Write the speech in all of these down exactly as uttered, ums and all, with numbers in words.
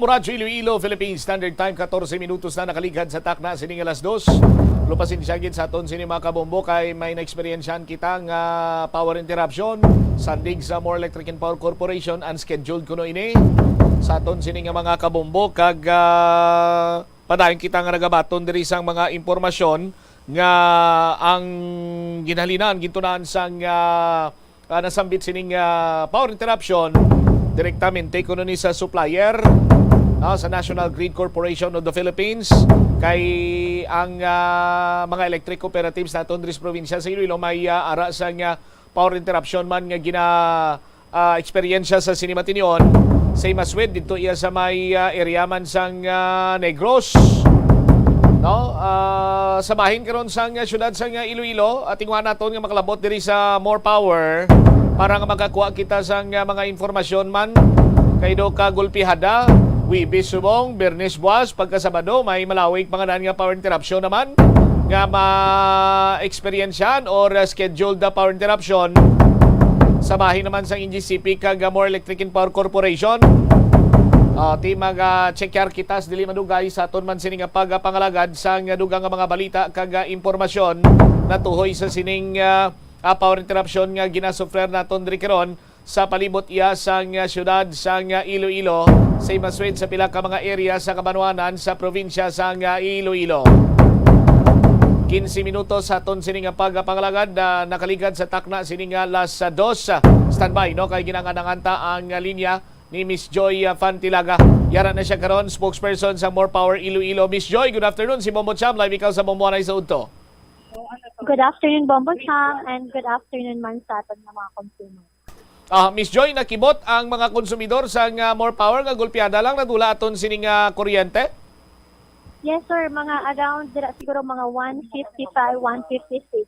Radyo Iloilo, Philippine Standard Time, katorse minutos na nakaligad sa takna sining alas dos. Lupasensya gid sa aton sini, mga kabombo, kay may naeksperyensyahan kita nga power interruption. Sandig sa More Electric and Power Corporation, unscheduled kuno ini sa aton sini nga mga kabombo, kag, ah, padayon kita nga nagabaton diri sang mga impormasyon nga ang ginhalinan, gintunaan sang, ah, ah, nasambit sining, ah, power interruption direktamente kuno ni sa supplier, ah, sa National Grid Corporation of the Philippines, kay ang, ah, mga electric cooperatives naton diri sa probinsya sa Iloilo may, ah, ara sang, ah, power interruption man nga gina, ah, eksperyensya sa sini matinyon. Same as with didto iya sa may, ah, area man sang, ah, Negros. No? Ah, sa bahin karon sang, ah, siyudad sang, ah, Iloilo, atinguha naton nga makalabot diri sa More Power para nga makakuha kita sang, ah, mga impormasyon man kay do ka gulpihada, Huwebes subong, Biyernes buwas, pagka Sabado may malawig pa nga daan nga power interruption naman nga ma-eksperyensyahan or, ah, scheduled na power interruption sa bahin naman sang N G C P kag, ah, More Electric and Power Corporation. Ah, ti mag, ah, check yar kita sa dili madugay sa aton man sini nga pagpangalagad sang dugang nga mga balita kag, ah, impormasyon natuhoy sa sining, ah, ah, power interruption nga ginasufrer naton diri karon sa palibot iya sang, ah, siyudad sang, ah, Iloilo, sa imaswid sa pila ka mga area sa kabanwanan sa probinsya sang, ah, Iloilo. Quince minutos sa aton sini nga pagpangalagad, ah, nakaligad sa takna sini nga alas, ah, dos. Ah, standby, no, kay ginanganangan ta ang, ah, linya ni Miss Joy, ah, Fantilaga. Yara na siya karon, spokesperson sa More Power Iloilo. Miss Joy, good afternoon. Si Bombo Cham, live ikaw sa Bombo Anay sa Udto. Good afternoon, Bombo Cham, and good afternoon man sa aton nga mga consumer. Ah, Miss Joy, nakibot ang mga konsumidor sang, ah, More Power nga gulpiada lang, nadula aton sining, ah, kuryente? Yes, sir. Mga around dira siguro mga one fifty-five, one fifty-six.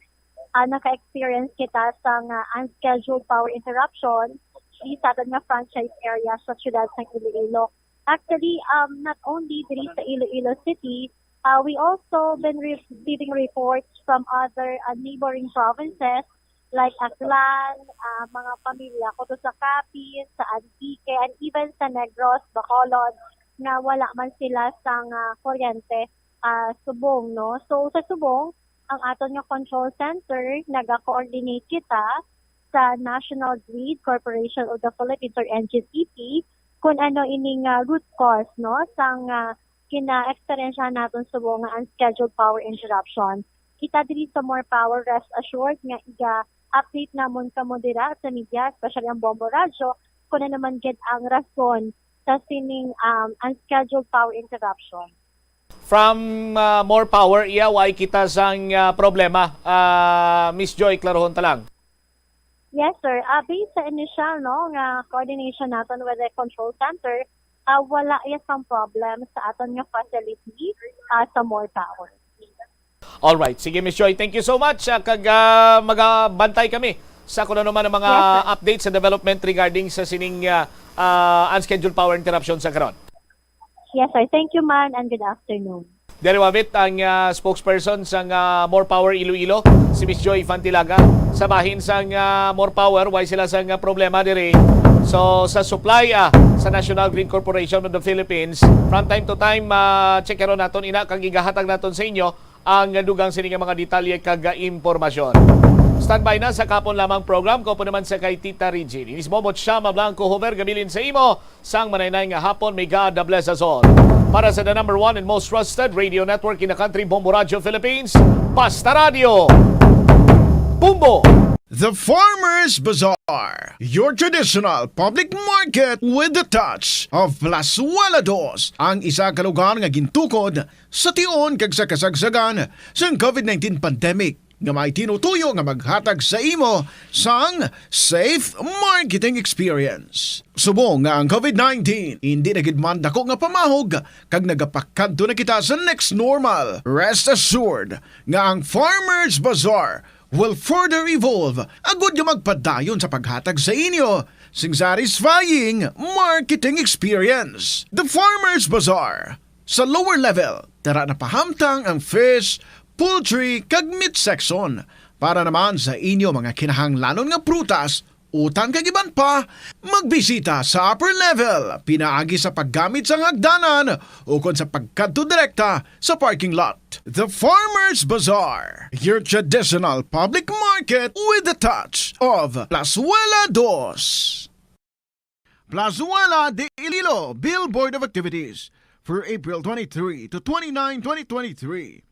Ah, naka-experience kita sang, ah, unscheduled power interruption diri sa aton nga franchise area sa siyudad sang Iloilo. Actually, um, not only diri sa Iloilo City, ah, we also been receiving reports from other, ah, neighboring provinces like Aklan, ah, mga pamilya ko to sa Capiz, sa Antique, and even sa Negros, Bacolod, nga wala man sila sang, ah, kuryente, ah, subong, no? So, sa subong, ang aton nga control center, naga-coordinate kita sa National Grid Corporation of the Philippines or N G C P kung ano ining, ah, root cause, no, sang, ah, kina-eksperyensyahan naton subong nga unscheduled power interruption. Kita diri sa More Power, rest assured nga iga-update namon kamo dira sa media, especially ang Bombo Radyo, kung ano man gid ang rason sa sining, um, unscheduled power interruption. From, ah, More Power, iya, way kita sang, ah, problema. Ah, Miss Joy, klarohon ta lang. Yes, sir. Ah, based sa initial, no, nga coordination naton with the control center, ah, wala iya sang problem sa aton nga facility, ah, sa More Power. All right. Sige, Miss Joy, thank you so much. Ah, kag, ah, magabantay kami sa kung ano man ang mga Yes, sir. updates sa development regarding sa sining, ah, ah, unscheduled power interruption sa karon. Yes, sir. Thank you, ma'am, and good afternoon. Dere wabit ang, ah, spokesperson sang, ah, More Power Iloilo, si Miss Joy Fantilaga. Sa bahin sang, ah, More Power, way sila sang, ah, problema diri. So, sa supply, ah, sa National Grid Corporation of the Philippines, from time to time, ah, check karon naton ina kag igahatag naton sa inyo ang dugang sini nga mga detalye kag impormasyon. Standby na sa kapon lamang program ko po naman sa kay Tita Regine. Inis Momot siya, Mablanco Hover, gabilin sa imo sang manaynay nga hapon. May God bless us all. Para sa the number one and most trusted radio network in the country, Bombo Radio Philippines, Basta Radio. Bombo! The Farmers Bazaar, your traditional public market with the touch of Plazuela Dos, ang isa ka lugar nga gintukod sa tion kag sa kasagsagan sang COVID nineteen pandemic, nga may tinutuyo nga maghatag sa imo sang safe marketing experience. Subong nga ang COVID nineteen indi na gid man dako nga pamahog kag nagapakadto na kita sa next normal, rest assured nga ang Farmers Bazaar will further evolve agud nga magpadayon sa paghatag sa inyo sing satisfying marketing experience. The Farmers Bazaar, sa lower level, tara na pahamtang ang fish, poultry, kag meat section. Para naman sa inyo mga kinahanglanon nga prutas, Utang kag iban pa, magbisita sa upper level, pinaagi sa paggamit sang hagdanan ukon sa pagkadto direkta sa parking lot. The Farmers Bazaar, your traditional public market with a touch of Plazuela Dos. Plazuela de Iloilo, Bill Board of Activities for April twenty-three to twenty-nine, twenty twenty-three.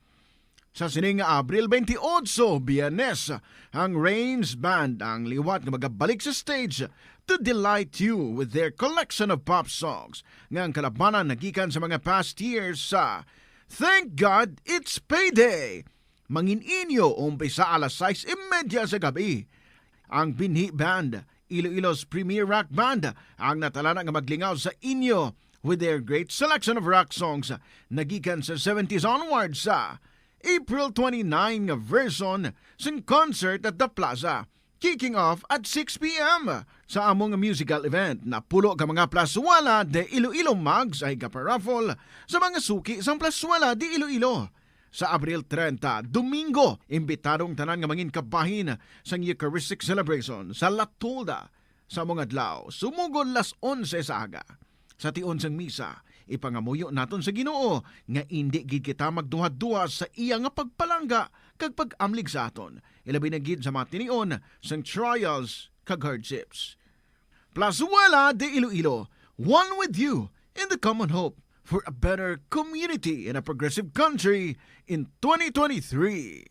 Sa sining nga Abril twenty-eight, Biyernes, ang Rains Band ang liwat nga magabalik sa stage to delight you with their collection of pop songs nga ang kalabanan nagikan sa mga past years sa Thank God It's Payday. Mangin-inyo umpisa alas sais y media sa gabi. Ang Binhi Band, Iloilo's premier rock band, ang natalana nga maglingaw sa inyo with their great selection of rock songs nagikan sa seventies onwards sa April twenty-nine nga version sang Concert at the Plaza, kicking off at six p m. Sa among musical event, napulo ka mga Plazuela de Iloilo mugs ang igaparaffle sa mga suki sang Plazuela de Iloilo. Sa Abril treinta, Domingo, imbitado ang tanan nga mangin kabahin sang Eucharistic Celebration sa La Tolda. Sa among adlaw, sumugod las onse sa aga. Sa tion sang misa, ipangamuyo naton sa Ginoo nga indi gid kita magduhaduha sa iya nga pagpalangga kag pag-amlig sa aton, ilabi na gid sa mga tinion sang trials kag hardships. Plazuela de Iloilo, one with you in the common hope for a better community and a progressive country in twenty twenty-three.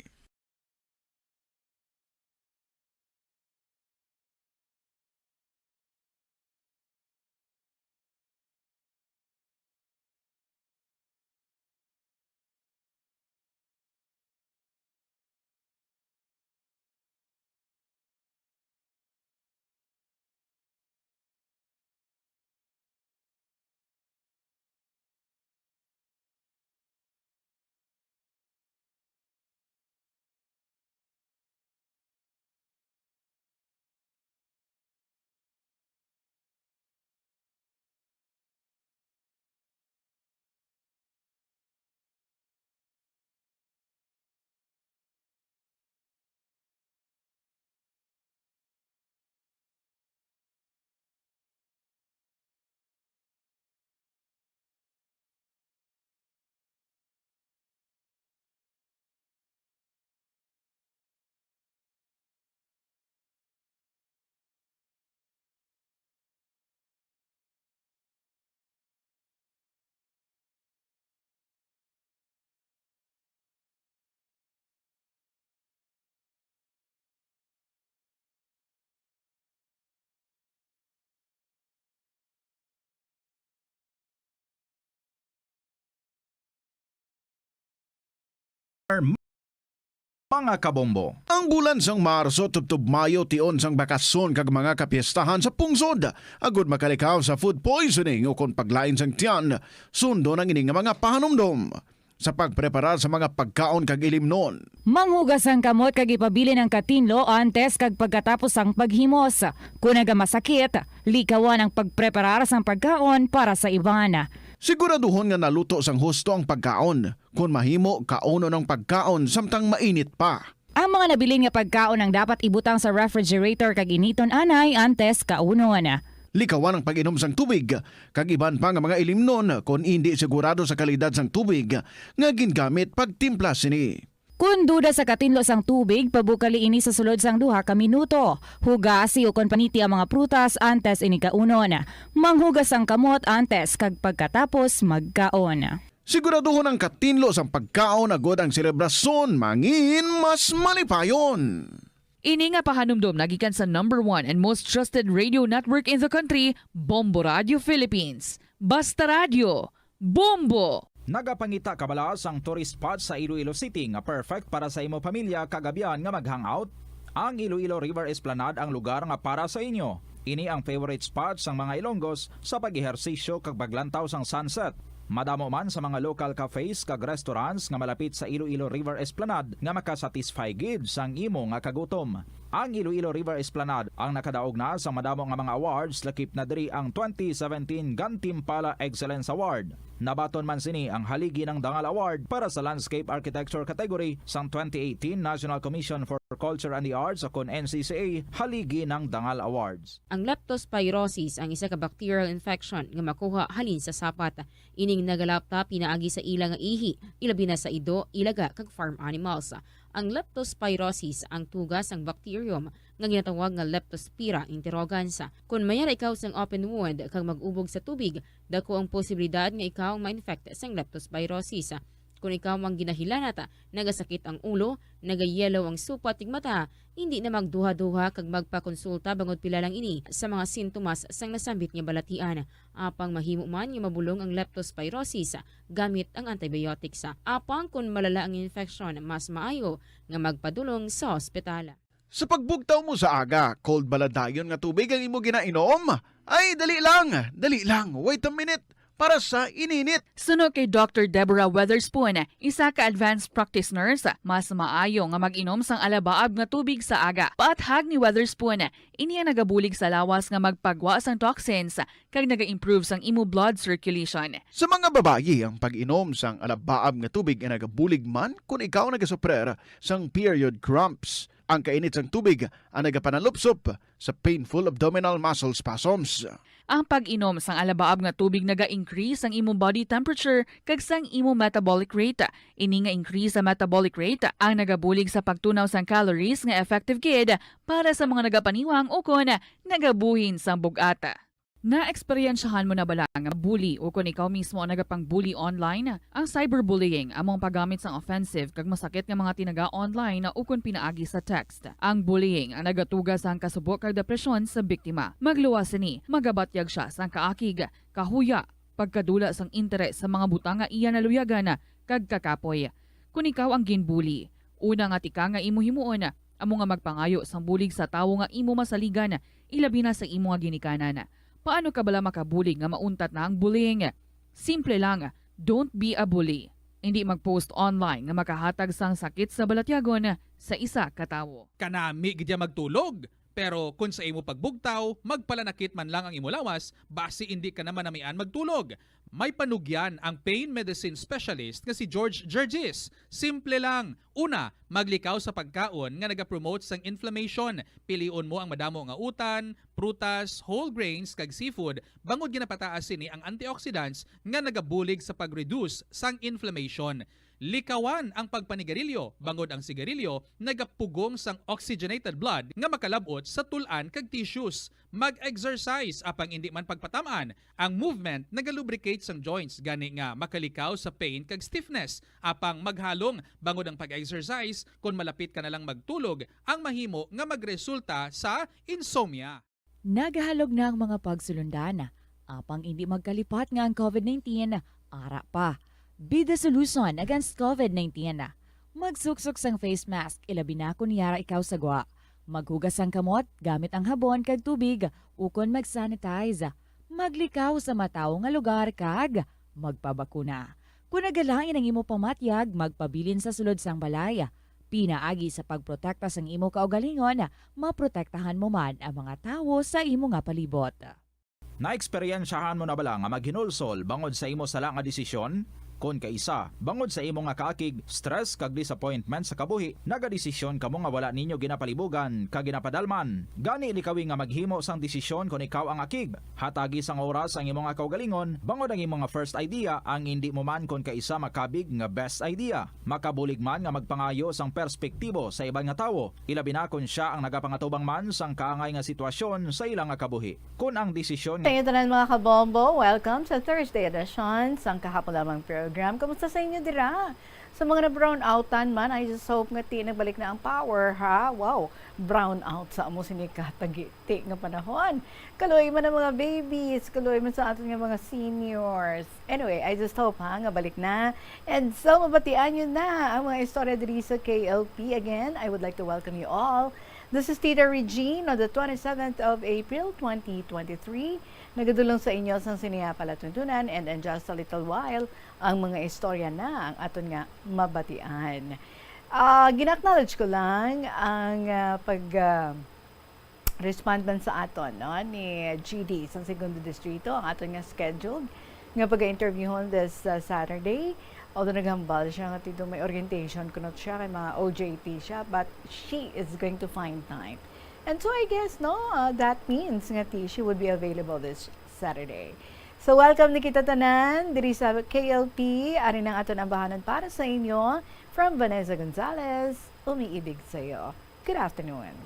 Mga kabombo. Ang bulan sang Marso tubtob Mayo tion sang bakasyon kag mga kapiestahan sa pungsod, agud makalikaw sa food poisoning ukon paglain sang tiyan. Sundon ang ini nga mga pahanumdom sa pagpreparar sa mga pagkaon kag ilimnon. Manghugas ang kamot kag ipabilin ang katinlo antes kag pagkatapos sang paghimos. Kon nagamasakit, likawan ang pagpreparar sang pagkaon para sa iban. Siguraduhon nga naluto sang husto ang pagkaon. Kon mahimo, kaunon ang pagkaon samtang mainit pa. Ang mga nabilin nga pagkaon ang dapat ibutang sa refrigerator kag initon anay antes kaunon. Likawan ang pag-inom sang tubig kag iban pa nga mga ilimnon kon indi sigurado sa kalidad sang tubig nga gingamit pagtimpla sini. Kon duda sa katinlo sang tubig, pabukali ini sa sulod sang duha ka minuto. Hugasi ukon paniti ang mga prutas antes ini kaunon. Manghugas ang kamot antes kag pagkatapos magkaon. Siguraduhon ang katinlo sang pagkaon agud ang selebrasyon mangin mas malipayon. Ini nga pahanumdom nagikan sa number one and most trusted radio network in the country, Bombo Radio Philippines. Basta Radyo, Bombo! Nagapangita ka bala sang tourist spot sa Iloilo City nga perfect para sa imo pamilya kag abyan nga mag-hangout? Ang Iloilo River Esplanade ang lugar nga para sa inyo. Ini ang favorite spot sang mga Ilonggos sa pag-ehersisyo kag paglantaw sang sunset. Madamo man sa mga local cafes kag restaurants nga malapit sa Iloilo River Esplanade nga makasatisfy gid sang imo nga kagutom. Ang Iloilo River Esplanade ang nakadaog na sa madamo nga mga awards, lakip na diri ang twenty seventeen Gantimpala Excellence Award. Nabaton man sini ang Haligi ng Dangal Award para sa Landscape Architecture category sang twenty eighteen National Commission for Culture and the Arts, o kon N C C A Haligi ng Dangal Awards. Ang leptospirosis ang isa ka bacterial infection nga makuha halin sa sapat. Ining nagalapta pinaagi sa ila nga ihi, ilabi na sa ido, ilaga, kag farm animals. Ang leptospirosis ang tuga sang bacterium nga ginatawag nga Leptospira interrogans. Kon mayara ikaw sang open wound kag mag-ubog sa tubig, dako ang posibilidad nga ikaw ma-infect sang leptospirosis. Kon ikaw ang ginahilanat, nagasakit ang ulo, nagayellow ang supat kag mata, hindi na magduha-duha kag magpakonsulta bangod pila lang ini sa mga sintomas sang nasambit nga balatian. Apang mahimo man nga mabulong ang leptospirosis gamit ang antibiotics. Apang kon malala ang infeksyon, mas maayo nga magpadulong sa ospital. Sa pagbugtaw mo sa aga, cold ba lang dayon nga tubig ang imo ginainom? Ay, dali lang, dali lang, wait a minute, para sa ininit. Suno kay Doctor Deborah Weatherspoon, isa ka advanced practice nurse, mas maayo nga mag-inom sang alabaab nga tubig sa aga. Paathag ni Weatherspoon, ini ang nagabulig sa lawas nga magpagwa sang toxins kag naga-improve sang imo blood circulation. Sa mga babayi, ang pag-inom sang alabaab nga tubig ay nagabulig man kon ikaw nagasuprer sang period cramps. Ang kainit sang tubig ang nagapanalupsop sa painful abdominal muscle spasms. Ang pag-inom sang alabaab nga tubig naga-increase sang imo body temperature kag sang imo metabolic rate. Ini nga increase sa metabolic rate ang nagabulig sa pagtunaw sang calories nga effective gid para sa mga nagapaniwang ukon nagabuhin sang bug-at. Naeksperyensyahan mo na bala nga bully ukon ikaw mismo ang nagapang-bully online? Ang cyberbullying amo ang paggamit sang offensive kag masakit nga mga tinaga online ukon pinaagi sa text. Ang bullying ang nagatuga sang kasubo kag depresyon sa biktima. Magluwas sini, magabatyag sia sang kaakig, kahuya, pagkadula sang interes sa mga butang nga iya naluyagan kag kakapoy. Kon ikaw ang ginbully, una nga tikang nga imo himuon amo nga magpangayo sang bulig sa tawo nga imo masaligan, ilabi na sa imo nga ginikanan. Paano ka bala makabulig nga mauntat na ang bullying? Simple lang, don't be a bully. Indi mag-post online nga makahatag sang sakit sa balatyagon sa isa ka tawo. Kanami gid ya magtulog. Pero kon sa imo pagbugtaw, magpalanakit man lang ang imo lawas, basi indi ka na manamian magtulog. May panugyan ang pain medicine specialist nga si George Gergis. Simple lang. Una, maglikaw sa pagkaon nga nagapromote sang inflammation. Pilion mo ang madamo nga utan, prutas, whole grains, kag seafood, bangod ginapataas sini ang antioxidants nga nagabulig sa pag-reduce sang inflammation. Likawan ang pagpanigarilyo, bangod ang sigarilyo nagapugong sang oxygenated blood nga makalab-ot sa tul-an kag tissues. Mag-exercise, apang indi man pagpatam-an. Ang movement nagalubricate sang joints, gani nga makalikaw sa pain kag stiffness. Apang maghalong, bangod ang pag-exercise, kon malapit ka na lang magtulog, ang mahimo nga magresulta sa insomnia. Nagahalog na ang mga pagsulundan, apang indi magkalipat nga ang covid nineteen ara pa. Be the solution against covid nineteen. Magsuksok sang face mask, ilabi na kon yara ikaw sa gwa. Maghugas sang kamot gamit ang habon kag tubig, ukon mag-sanitize. Maglikaw sa matawo nga lugar kag magpabakuna. Kon nagalain ang imo pamatyag, magpabilin sa sulod sang balay. Pinaagi sa pagprotekta sang imo kaugalingon, maprotektahan mo man ang mga tawo sa imo nga palibot. Naeksperyensyahan mo na bala nga maghinulsol bangod sa imo sala nga desisyon? Kon kaisa, bangod sa imo nga kaakig, stress, kag disappointment sa kabuhi, nagadesisyon kamo nga wala ninyo ginapalibugan kag ginapadalman. Gani, likawi nga maghimo sang desisyon kon ikaw ang akig. Hatagi sang oras ang imo nga kaugalingon, bangod ang imo nga first idea ang indi mo man kon kaisa makabig nga best idea. Makabulig man nga magpangayo sang perspektibo sa iban nga tawo, ilabi na kon sia ang nagapangatubang man sang kaangay nga sitwasyon sa ila nga kabuhi. Kon ang desisyon Sa inyo tanan, mga kabombo, welcome sa Thursday edition sang kahapon lamang program. Kumusta sa inyo dira? Sa mga na-brownoutan man, I just hope nga ti nagbalik na ang power, ha? Wow, brownout sa amo sini katagiti nga panahon. Kaluoy man ang mga babies, kaluoy man sa aton nga mga seniors. Anyway, I just hope, ha, nga balik na. And so, mabatian nyo na ang mga istorya diri sa K L P. Again, I would like to welcome you all. This is Tita Regine on the twenty-seventh of April, twenty twenty-three. Nagadulong sa inyo sang sini nga palatuntunan, and in just a little while, ang mga istorya na ang aton nga mabatian. Ah, gina-acknowledge ko lang ang, ah, pag, ah, respond man sa aton, no, ni G D sa Segundo Distrito, ang aton nga scheduled nga pag-interviewhon this, ah, Saturday. Although naghambal siya nga tito may orientation kuno siya kay mga O J T siya, but she is going to find time. And so I guess, no, ah, that means nga ti she would be available this Saturday. So welcome ni kita tanan diri sa K L P. Ari nang aton ambahanan para sa inyo from Vanessa Gonzalez, Umiibig Sa'yo. Good afternoon.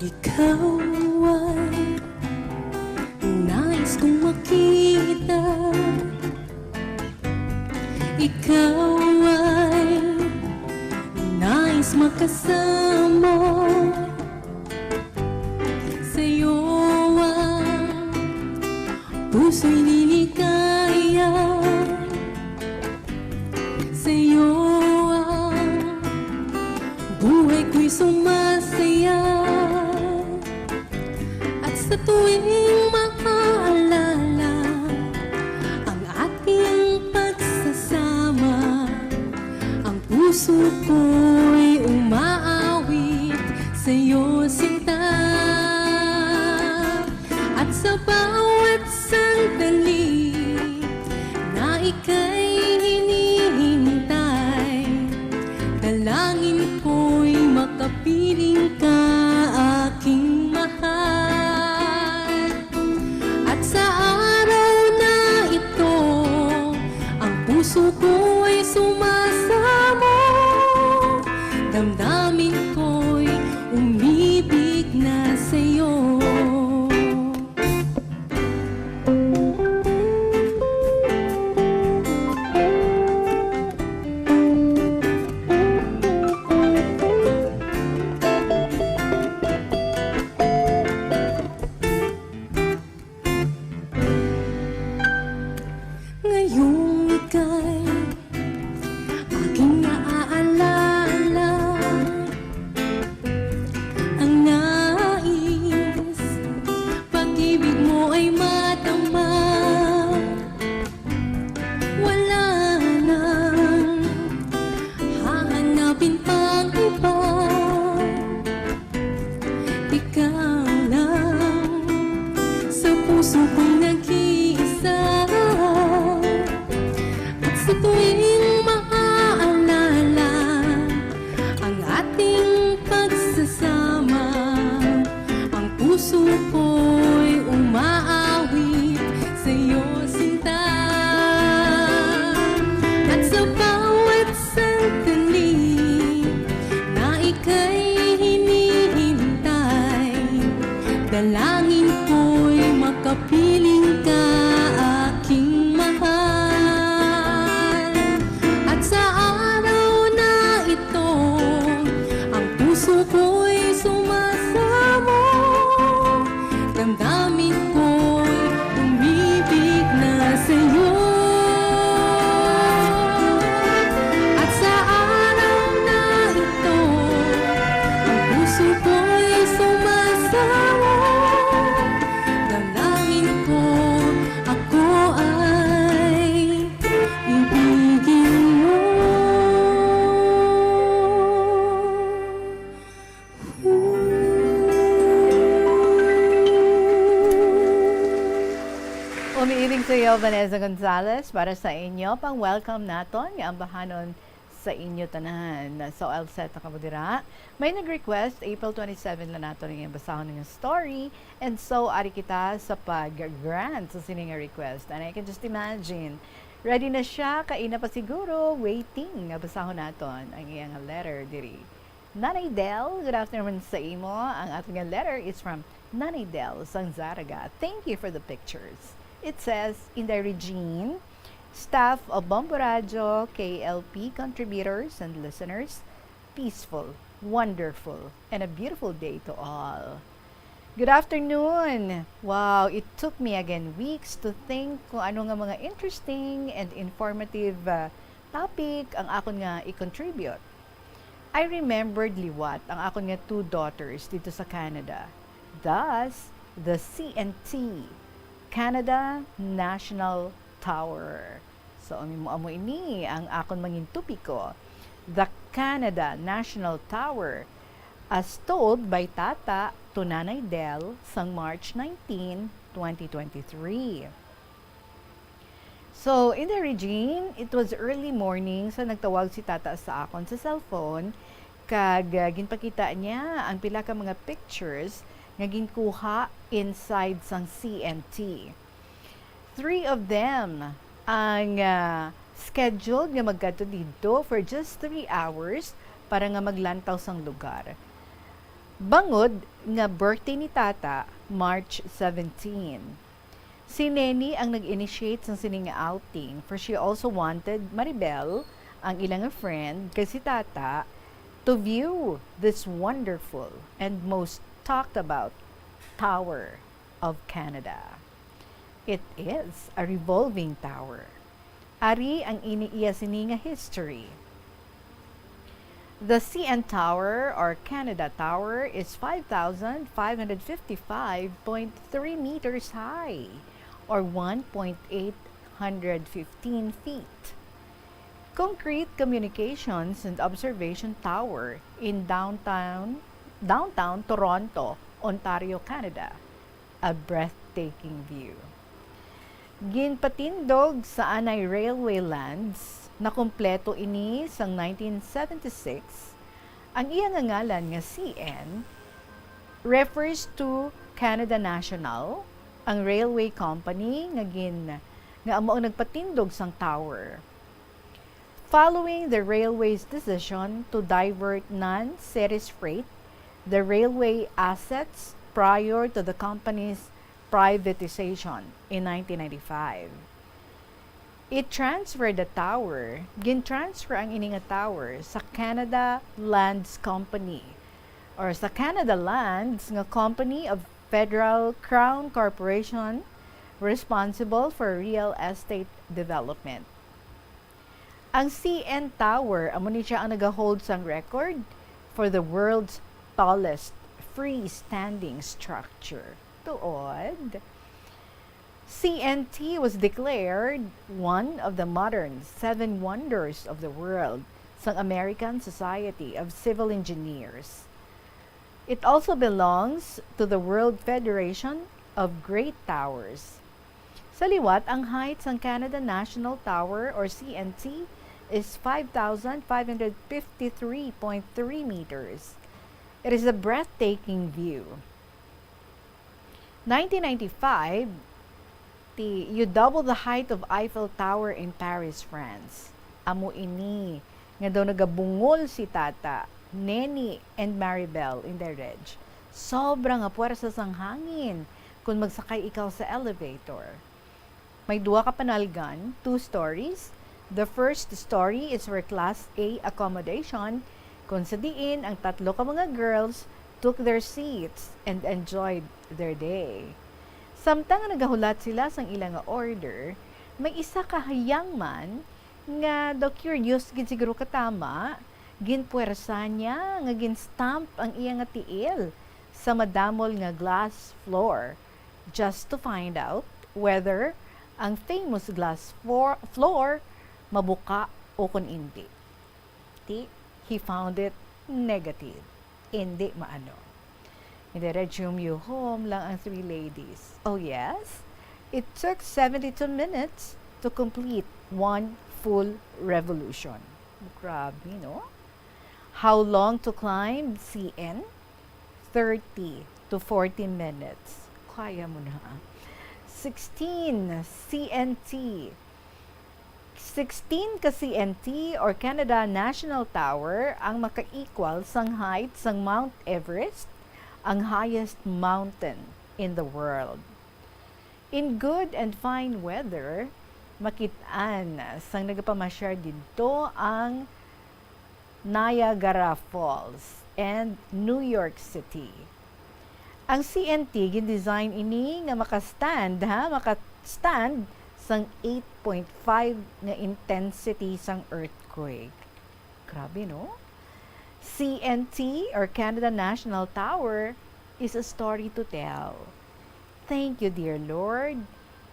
Ikaw ay nais kong makita. Ikaw ay nais makasama. Sa'yo ang puso'y liligaya. Sa'yo ang buhay ko'y sumasaya. At sa tuwing maaalala ang ating pagsasama, ang puso ko'y umaawit sa'yo, sinta. At sa bawat sandali na ika'y hinihintay, dalangin ko'y makapiling ka, aking mahal. At sa araw na ito, ang puso ko'y sumasamo, damdamin ko'y umibig na sa'yo. Ngayong ika'y aking naaalala, ang nais, pag-ibig mo ay madama. Wala nang hahanapin pang iba. Ikaw lang sa puso ko'y nag-iisa. At sa tuwing maaalala ang ating pagsasama, ang puso ko'y umaawit sa'yo, sinta. At sa bawat sandali na ika'y hinihintay, dalangin ko'y makapiling ka, aking mahal. At sa araw na ito, ang puso ko'y sumasamo, damdamin ko'y umibig na sa'yo. At sa araw na ito, ang puso ko'y sumasamo, dalangin ko, ako ay ibigin mo. Umiibig Sa'yo, Vanessa Gonzalez, para sa inyo pang welcome naton nga ambahanon sa inyo tanan. So, I'll set na kamo dira. May nag-request, April twenty-seven lang nato ning basahon nga story. And so, ari kita sa pag-grant sa sini nga request. And I can just imagine, ready na siya, kaina pa siguro, waiting nga basahon naton ang iyang letter diri. Nanay Del, good afternoon sa imo. Ang aton nga letter is from Nanay Del sang Zarraga. Thank you for the pictures. It says, Inday Regine, staff of Bombo Radyo, K L P contributors and listeners, peaceful, wonderful, and a beautiful day to all. Good afternoon! Wow, it took me again weeks to think kung ano nga mga interesting and informative, ah, topic ang akon nga i-contribute. I remembered liwat ang akon nga two daughters dito sa Canada. Thus, the C N T, Canada National Tower. So, amo, amo ini ang akon mangin topiko, the Canada National Tower, as told by Tata to Nanay Del sang March nineteen, twenty twenty-three. So, in the regime, it was early morning, so nagtawag si Tata sa akon sa cellphone, kag, ah, ginpakita niya ang pila ka mga pictures nga ginkuha inside sang C N T. Three of them ang, ah, scheduled nga magkadto didto for just three hours para nga maglantaw sang lugar. Bangod nga birthday ni Tata, March seventeen. Si Neni ang nag-initiate sang sini nga outing, for she also wanted Maribel, ang ila nga friend, kag si Tata, to view this wonderful and most talked about Tower of Canada. It is a revolving tower. Ari ang ini iya sini nga history. The C N Tower or Canada Tower is five thousand five hundred fifty-five point three meters high, or one point eight hundred fifteen feet. Concrete communications and observation tower in downtown, downtown Toronto, Ontario, Canada. A breathtaking view. Ginpatindog sa anay railway lands, nakumpleto ini sang nineteen seventy-six. Ang iya nga ngalan nga C N refers to Canada National, ang railway company nga gin-, nga amo ang nagpatindog sang tower. Following the railway's decision to divert non-series freight, the railway assets prior to the company's privatization in nineteen ninety-five, it transferred the tower, gin-transfer ang ini nga tower sa Canada Lands Company, or sa Canada Lands nga company of Federal Crown Corporation responsible for real estate development. Ang C N Tower, amo ni siya ang nagahold sang record for the world's tallest freestanding structure. Tuod, C N T was declared one of the modern seven wonders of the world sang American Society of Civil Engineers. It also belongs to the World Federation of Great Towers. Sa liwat, ang height sang Canada National Tower or C N T is five thousand five hundred fifty-three point three meters. It is a breathtaking view. Nineteen ninety-five, ti, you double the height of Eiffel Tower in Paris, France. Amo ini nga daw nagabungol si Tata, Neni, and Maribel in their reg. Sobra nga puwersa sang hangin kon magsakay ikaw sa elevator. May duha ka panalgan, two stories. The first story is for Class A accommodation, kung sa diin ang tatlo ka mga girls took their seats and enjoyed their day. Samtang nga nagahulat sila sang ila nga order, may isa ka young man nga daw curious gid siguro katama, ginpuwersa niya nga gin-stamp ang iya nga tiil sa madamol nga glass floor just to find out whether ang famous glass for-, floor mabuka o kon indi. Ti, he found it negative. Indi maano. Diretso home lang ang three ladies. Oh yes, it took seventy-two minutes to complete one full revolution. Grabe, no? How long to climb C N? Thirty to forty minutes. Kaya mo na. Sixteen C N T. Sixteen ka C N T or Canada National Tower ang maka-equal sang height sang Mount Everest, ang highest mountain in the world. In good and fine weather, makit-an sang nagapamasyar didto ang Niagara Falls and New York City. Ang C N T, gin-design ini nga maka-stand, ha, maka-stand sang eight point five nga intensity sang earthquake. Grabe, no? C N T, or Canada National Tower, is a story to tell. Thank you, dear Lord.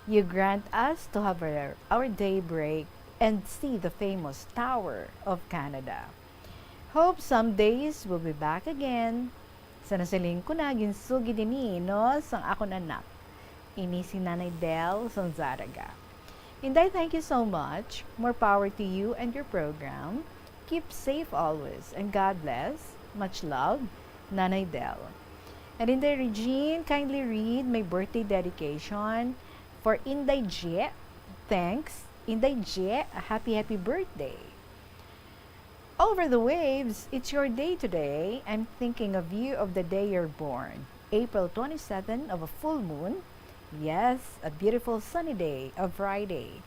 You grant us to have our, our daybreak and see the famous Tower of Canada. Hope some days we'll be back again. Sa nasiling ko na, ginsugid ini, no, sang akon anak. Ini si Nanay Del sang Zaraga. Inday, thank you so much. More power to you and your program. Keep safe always, and God bless. Much love, Nanay Del. And Inday Regine, kindly read my birthday dedication for Inday Jie. Thanks, Inday Jie. A happy, happy birthday. Over the waves, it's your day today. I'm thinking of you of the day you're born. April twenty-seven of a full moon. Yes, a beautiful sunny day of Friday.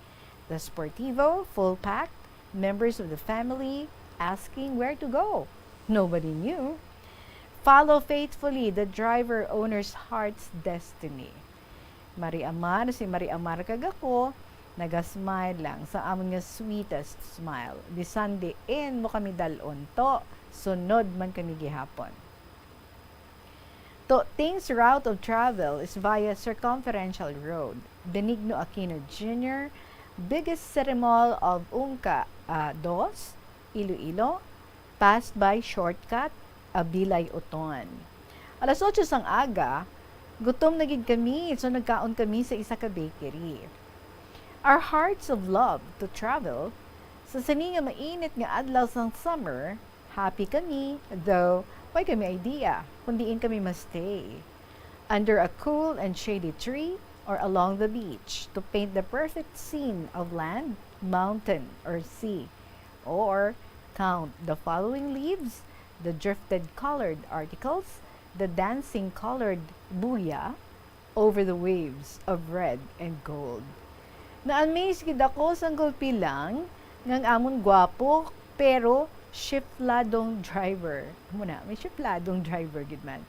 The Sportivo, full packed, members of the family asking where to go. Nobody knew. Follow faithfully the driver owner's heart's destiny. Mari Amar, si Mari Amar kag ako, naga-smile lang sa amon nga sweetest smile. Bisan diin mo kami dal-on to, sunod man kami gihapon. To Ting's route of travel is via Circumferential Road, Benigno Aquino Junior, biggest city mall of Ungca, ah, Dos, Iloilo, passed by shortcut, Abilay Uton. Alas otso sang aga, gutom na gid kami, so nagkaon kami sa isa ka bakery. Our hearts of love to travel, sa sini nga mainit nga adlaw sang summer, happy kami, though way kami idea kung diin kami ma-stay. Under a cool and shady tree or along the beach to paint the perfect scene of land, mountain, or sea. Or count the following leaves, the drifted colored articles, the dancing colored buya, over the waves of red and gold. Na-amaze gid ako sang gulpi lang nga ang amon gwapo pero shifladong driver. Amo na, may shifladong driver gid man.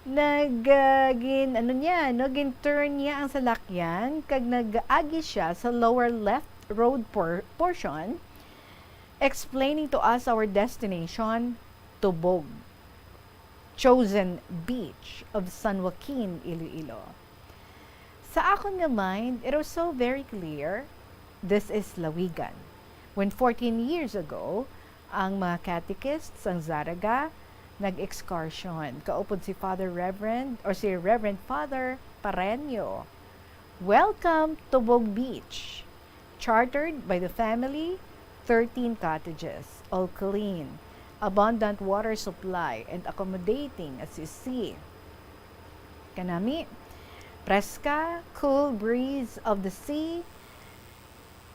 Nag, ah, gin, ano niya, no, gin-turn niya ang salakyan kag nag-agi siya sa lower left road por-, portion, explaining to us our destination, Tubog, chosen beach of San Joaquin, Iloilo. Sa akon nga mind, it was so very clear, this is Lawigan. When fourteen years ago, ang mga catechists sang Zaraga nag-excursion, kaupod si Father Reverend or si Reverend Father Pareño. Welcome to Tubog Beach, chartered by the family, thirteen cottages, all clean, abundant water supply, and accommodating as you see. Kanami, preska, cool breeze of the sea,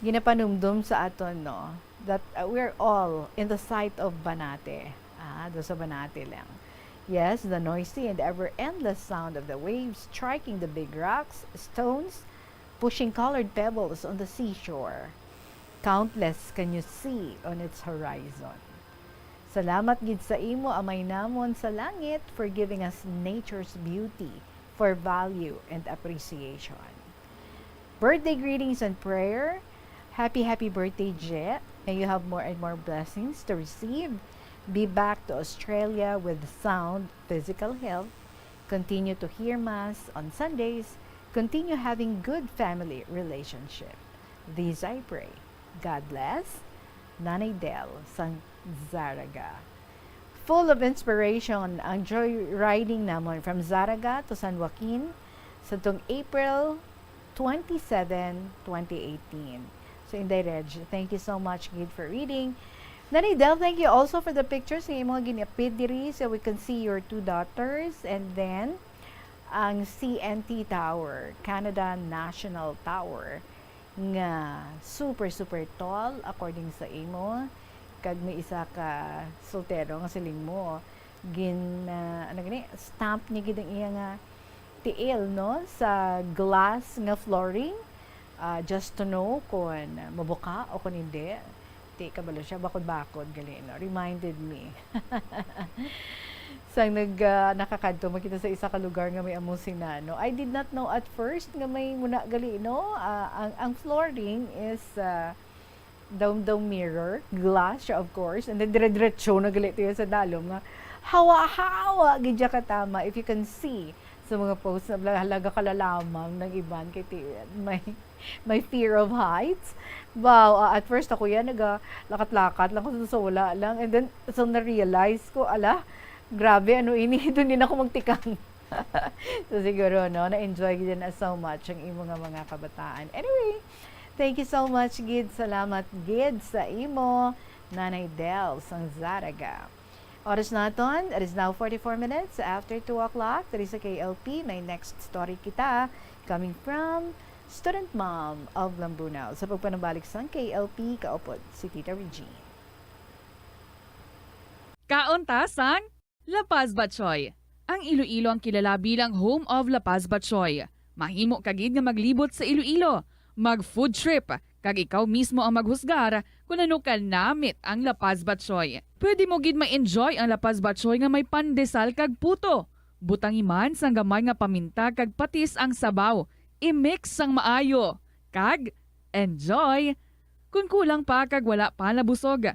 ginapanumdom sa aton, no, that, uh, we're all in the sight of Banate. Ah, do sa Banate lang. Yes, the noisy and ever-endless sound of the waves striking the big rocks, stones, pushing colored pebbles on the seashore. Countless can you see on its horizon. Salamat gid sa imo, Amay namon sa langit, for giving us nature's beauty for value and appreciation. Birthday greetings and prayer. Happy, happy birthday, Je. May you have more and more blessings to receive. Be back to Australia with sound physical health. Continue to hear Mass on Sundays. Continue having good family relationship. This I pray. God bless. Nanay Del sang Zaraga. Full of inspiration ang joyriding namon from Zaraga to San Joaquin sa tong April twenty-seven, twenty eighteen. So, Inday Reg, thank you so much gid for reading. Nanay Del, thank you also for the pictures nga imo nga gin-appear diri. So, we can see your two daughters and then ang C N T Tower, Canada National Tower, nga super, super tall according sa imo. Kag may isa ka soltero nga siling mo, gin, ah, ano gani, stamp niya gid ang iya nga tiil, no, sa glass nga flooring, ah, just to know kung mabuka o kung hindi. Ti, kabalo siya, bakod-bakod gali, no? Reminded me. Sang nag, ah, nakakadto man kita sa isa ka lugar nga may amo sina, no? I did not know at first nga may muna gali, no? Ah, ang, ang flooring is, ah, Daw, daw mirror, glass siya, of course. And then, dire-diretso na gali to sa dalom nga hawa-hawa gid siya katama. If you can see sa mga posts na bla-, halaga ka lalamang ng iban kay ti-, may, may fear of heights. Wow, ah, at first ako yan, naga lakat-lakat lang ko sa wala lang. And then, so na-realize ko, ala, grabe, ano ini, doon din ako magtikang. So siguro, no, na-enjoy din na so much ang imo nga mga kabataan. Anyway, thank you so much, gid. Salamat, gid, sa imo, Nanay Del, sang Zaraga. Oras naton, it is now forty-four minutes after two o'clock. Diri sa K L P, may next story kita coming from student mom of Lambunao. Sa pagpanabalik sang K L P, kaupod si Tita Regine. Kaon ta sang La Paz Batchoy. Ang Iloilo ang kilala bilang home of La Paz Batchoy. Mahimo ka gid nga maglibot sa Iloilo, mag food trip, kag ikaw mismo ang maghusgar kung ano ka namit ang La Paz Batchoy. Pwede mo gid ma-enjoy ang La Paz Batchoy nga may pandesal kag puto. Butangi man sang gamay nga paminta kag patis ang sabaw. I-mix sang maayo. Kag enjoy! Kung kulang pa kag wala pa nabusog,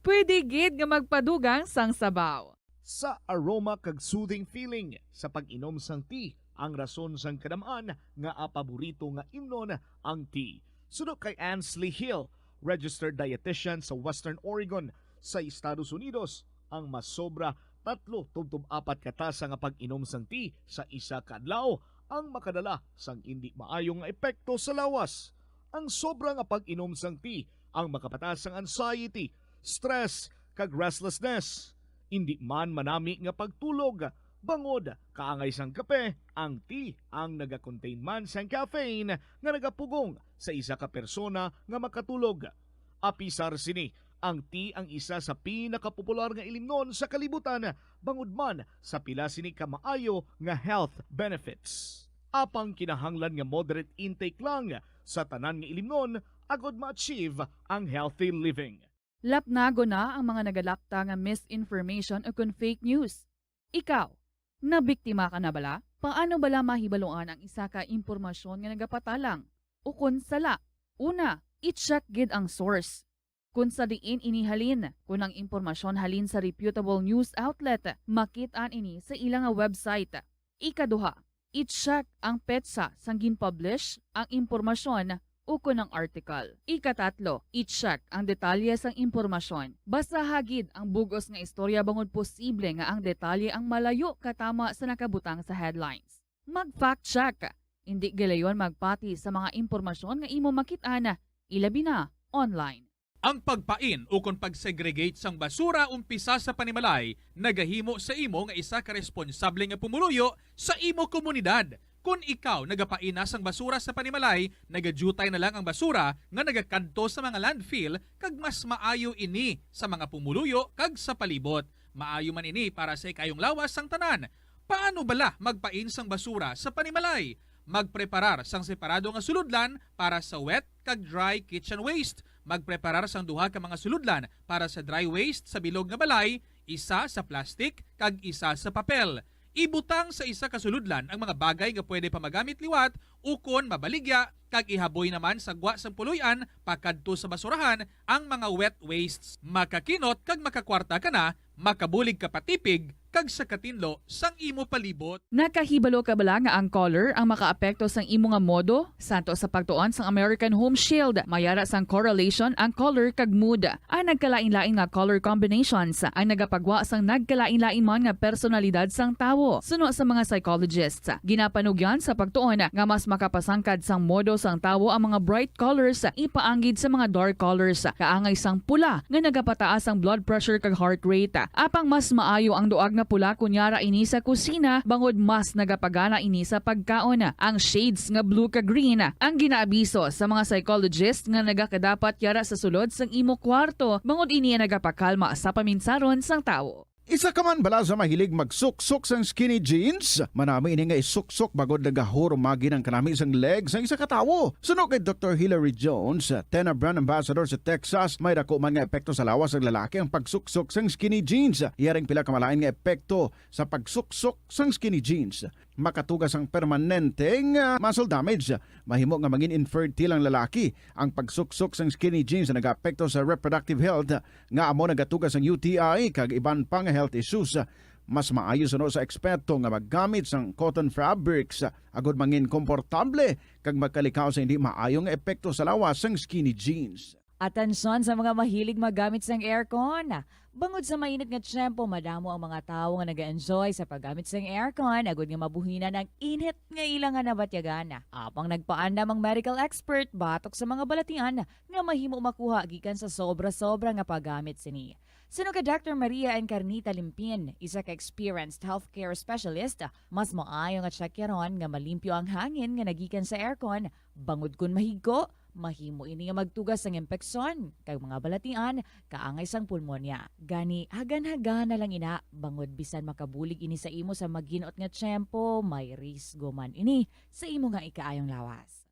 pwede gid nga magpadugang sang sabaw. Sa aroma kag soothing feeling sa pag-inom sang tea ang rason sang kadam-an nga paborito nga imnon ang tea. Suno kay Ansley Hill, registered dietitian sa Western Oregon sa Estados Unidos, ang masobra tatlo tubtob apat ka tasa nga pag-inom sang tea sa isa ka adlaw ang makadala sang indi maayo nga epekto sa lawas. Ang sobra nga pag-inom sang tea ang makapataas sang anxiety, stress, kag restlessness. Indi man manami nga pagtulog, bangod kaangay sang kape, ang tea ang nagakontain man sang caffeine nga nagapugong sa isa ka persona nga makatulog. Apisar sini, ang tea ang isa sa pinakapopular nga ilimnon sa kalibutan, bangod man sa pila sini ka maayo nga health benefits. Apang kinahanglan nga moderate intake lang sa tanan nga ilimnon agod ma-achieve ang healthy living. Lapnagon na ang mga nagalapta nga misinformation o kon fake news. Ikaw, nabiktima ka na bala? Paano bala mahibaluan ang isa ka impormasyon nga nagapatalang o kon sala? Una, i-check gid ang source. Kon sa diin ini halin, kon ang impormasyon halin sa reputable news outlet, makit-an ini sa ila nga website. Ikaduha, i-check ang petsa sang gin-publish ang impormasyon ukon ang article. Ikatatlo, i-check ang detalye sang impormasyon. Basaha gid ang bug-os nga istorya bangod posible nga ang detalye ang malayo katama sa nakabutang sa headlines. Mag-fact check. Indi gilayon magpati sa mga impormasyon nga imo makit-an, ilabi na online. Ang pagpain ukon pag-segregate sang basura umpisa sa panimalay nagahimo sa imo nga isa ka responsable nga pumuluyo sa imo komunidad. Kon ikaw nagapain na sang basura sa panimalay, nagadyutay na lang ang basura nga nagakadto sa mga landfill, kag mas maayo ini sa mga pumuluyo kag sa palibot. Maayo man ini para sa ikayong lawas sang tanan. Paano bala magpain sang basura sa panimalay? Magpreparar sang separado nga sulodlan para sa wet kag dry kitchen waste. Magpreparar sang duha ka mga sulodlan para sa dry waste sa bilog nga balay, isa sa plastic kag isa sa papel. Ibutang sa isa ka sulodlan ang mga bagay nga pwede pa magamit liwat ukon mabaligya, kag ihaboy naman sa gwa sang puloy-an pakadto sa basurahan ang mga wet wastes. Makakinot kag makakwarta ka na, makabulig ka pa tipig kag sa katinlo sang imo palibot. Nakahibalo ka bala nga ang color ang makaapekto sang imo nga modo? Santo sa pagtuon sang American Home Shield, may ara sang correlation ang color kag mood. Ang nagkalain-lain nga color combinations ang nagapagwa sang nagkalain-lain man nga personalidad sang tawo. Suno sa mga psychologists, ginapanugyan sa pagtuon nga mas makapasangkad sang modo sang tawo ang mga bright colors ipaanggid sa mga dark colors, kaangay sang pula nga nagapataas ang blood pressure kag heart rate. Apang mas maayo ang duag nga pula kon yara ini sa kusina, bangod mas nagapagana ini sa pagkaon. Ang shades nga blue kag green ang ginaabiso sa mga psychologist nga nagakadapat yara sa sulod sang imo kwarto, bangod ini ang nagapakalma sa paminsaron sang tawo. Isa ka man bala sa mahilig magsuksok sang skinny jeans? Manami ini nga isuksok bangod nagahurumagi ang kanami sang leg sang isa ka tawo. Suno kay Doktor Hilary Jones, Tena brand ambassador sa Texas, may dako man nga epekto sa lawas sang lalaki ang pagsuksok sang skinny jeans. Iya ring pila ka malain nga epekto sa pagsuksok sang skinny jeans. makatuga sang permanenteng, ah, muscle damage. Mahimo nga mangin infertile ang lalaki. Ang pagsuksok sang skinny jeans nagaapekto sa reproductive health, nga amo nagatuga sang U T I kag iban pa nga health issues. Mas maayo suno sa eksperto nga maggamit sang cotton fabrics agod mangin komportable kag makalikaw sa hindi maayo nga epekto sa lawas sang skinny jeans. Atensyon sa mga mahilig maggamit sang aircon. Bangod sa mainit nga tiyempo, madamo ang mga tawo nga nag-enjoy sa paggamit sang aircon agud nga mabuhinan ang init nga ila nga nabatyagan. Apang nagpaandam ang medical expert batok sa mga balatian nga mahimo makuha gikan sa sobra-sobra nga paggamit sini. Suno kay Doctor Maria Encarnita Limpin, isa ka experienced healthcare specialist, mas maayo nga tsakyaron nga malimpyo ang hangin nga nagikan sa aircon, bangod kon mahigko, mahimo ini nga magtuga sang impeksyon kag mga balatian kaangay sang pulmonya. Gani, hagan-hagan na lang ina, bangod bisan makabulig ini sa imo sa maginot nga tiyempo, may risgo man ini sa imo nga ikaayong lawas.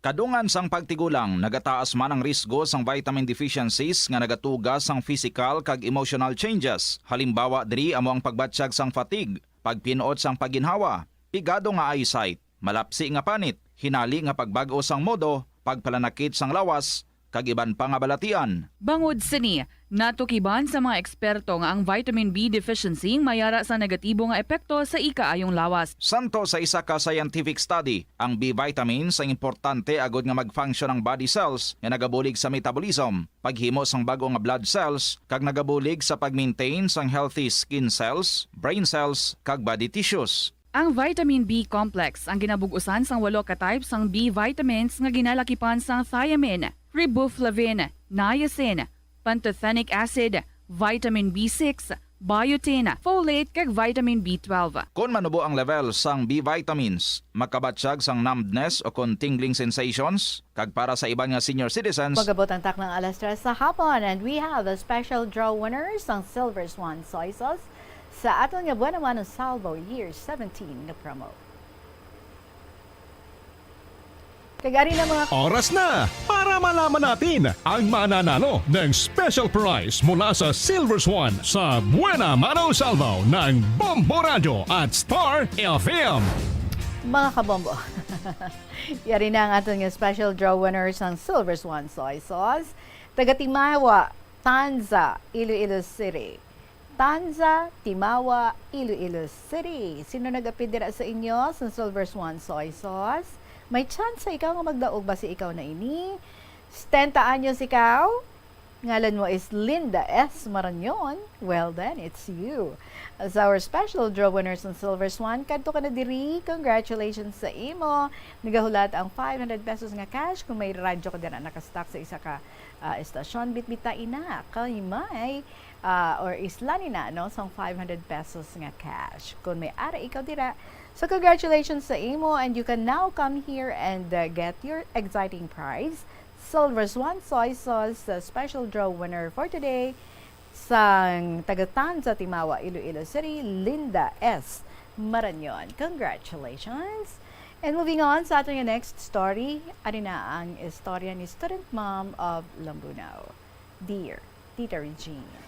Kadungan sang pagtigulang, nagataas man ang risgo sang vitamin deficiencies nga nagatuga sang physical kag emotional changes. Halimbawa diri amo ang pagbatyag sang fatigue, pagpin-ot sang pagginhawa, pigado nga eyesight, malapsi nga panit, hinali nga pagbag-o sang modo, pagpalanakit sang lawas, kag iban pa nga balatian. Bangod sini, natukiban sa mga eksperto nga ang vitamin B deficiency may ara sa negatibo nga epekto sa ikaayong lawas. Santo sa isa ka scientific study, ang B vitamins ang importante agod nga mag-function ang body cells nga nagabulig sa metabolism, paghimo sang bag-o nga blood cells, kag nagabulig sa pag-maintain sang healthy skin cells, brain cells, kag body tissues. Ang vitamin B complex ang ginabug-usan sang walo ka type sang B vitamins nga ginalakipan sang thiamine, riboflavin, niacin, pantothenic acid, vitamin B six, biotin, folate, kag vitamin B twelve. Kon manubo ang level sang B vitamins, makabatyag sang numbness o kon tingling sensations, kag para sa iban nga senior citizens, Mag-abot ang taknang alas tres sa hapon, and we have a special draw winners sang Silver Swan Soy Sauce sa aton nga Buena Mano Salvo Year seventeen nga promo. Kag ari na, mga Oras na para malaman natin ang mananalo ng special prize mula sa Silver Swan sa Buena Mano Salvo ng Bombo Radyo at Star F M. Mga kabombo, yari na ang aton nga special draw winner sang Silver Swan Soy Sauce, taga Timawa, Tanza, Iloilo City. Tanza, Timawa, Iloilo City. Sino nag-apid dira sa inyo sa Silver Swan Soy Sauce? May tsansa ikaw nga magdaog basi ikaw na ini. Setenta anyos ikaw? Ngalan mo is Linda S Marañon? Well then, it's you. As our special draw winner sa Silver Swan, kadto ka na diri. Congratulations sa imo. Nagahulat ang five hundred pesos nga cash kung may radyo ka dira nakastock sa isa ka, ah, estasyon. Bitbita ina kay may, ah, or isla ni na, no, sang five hundred pesos nga cash kung may ara ikaw dira. So congratulations sa imo, and you can now come here and, uh, get your exciting prize, Silver Swan Soy Sauce, uh, special draw winner for today, sang taga Tanza, Timawa, Iloilo City, Linda S Marañon. Congratulations! And moving on sa aton nga next story, ari na ang istorya ni student mom of Lambunao. Dear Tita Regine.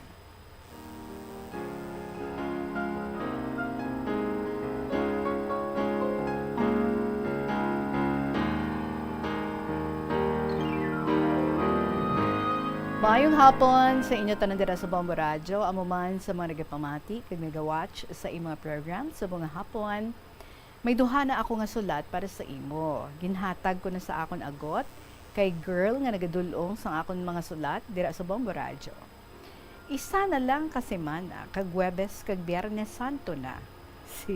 Maayong hapon sa inyo tanan dira sa Bombo Radyo, amo man sa mga nagapamati kag nagawatch sa imong mga program sa mga hapon. May duha na ako nga sulat para sa imo. Ginhatag ko na sa akon agot kay girl nga nagadul-ong sang akon mga sulat dira sa Bombo Radyo. Isa na lang ka semana, kag Huwebes kag Biyernes Santo na. Si,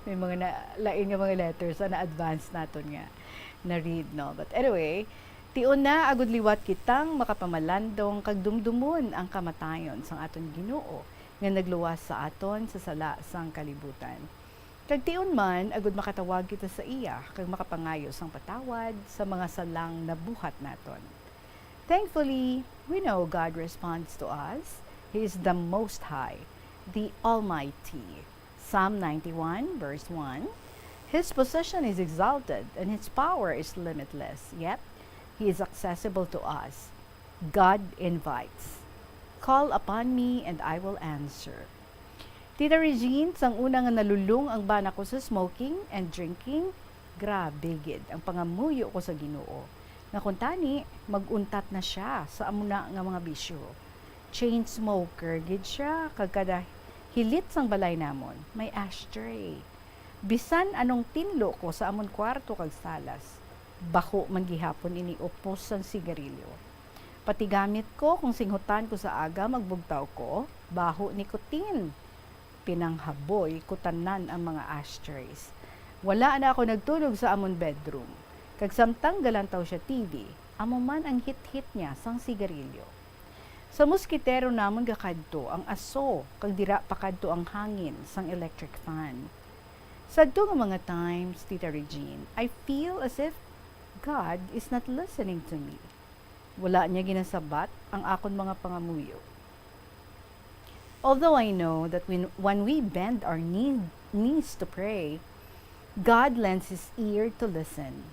may mga na, lain nga mga letters, ah, na-advance naton nga na-read, no? But anyway, tion na agud liwat kitang makapamalandong kag dumdumon ang kamatayon sang aton Ginoo nga nagluwas sa aton sa sala sang kalibutan. Kag tion man, agud makatawag kita sa iya kag makapangayo sang patawad sa mga salang nabuhat naton. Thankfully, we know God responds to us. He is the Most High, the Almighty. Psalm ninety-one, verse one, "His position is exalted, and his power is limitless, yet he is accessible to us." God invites, "Call upon me, and I will answer." Tita Regine, sang una nga nalulong ang bana ko sa smoking and drinking, grabe gid ang pangamuyo ko sa Ginoo, nga kuntani mag-untat na sia sa amo na nga mga bisyo. Chain smoker gid sia, kag kada hilit sang balay namon may ashtray. Bisan anong tinlo ko sa amon kwarto kag salas, baho man gihapon ini upos sang sigarilyo. Pati gamit ko, kung singhutan ko sa aga, magbugtaw ko, baho nicotine. Pinanghaboy ko tanan ang mga ashtrays. Wala na ako nagtulog sa amon bedroom. Kag samtang galantaw siya T V, amo man ang hit-hit niya sang sigarilyo. Sa moskitero namon gakadto ang aso, kag dira pakadto ang hangin sang electric fan. Sadto nga mga times, Tita Regine, I feel as if God is not listening to me. Wala niya ginasabat ang akon mga pangamuyo. Although I know that when, when we bend our knee, knees to pray, God lends His ear to listen,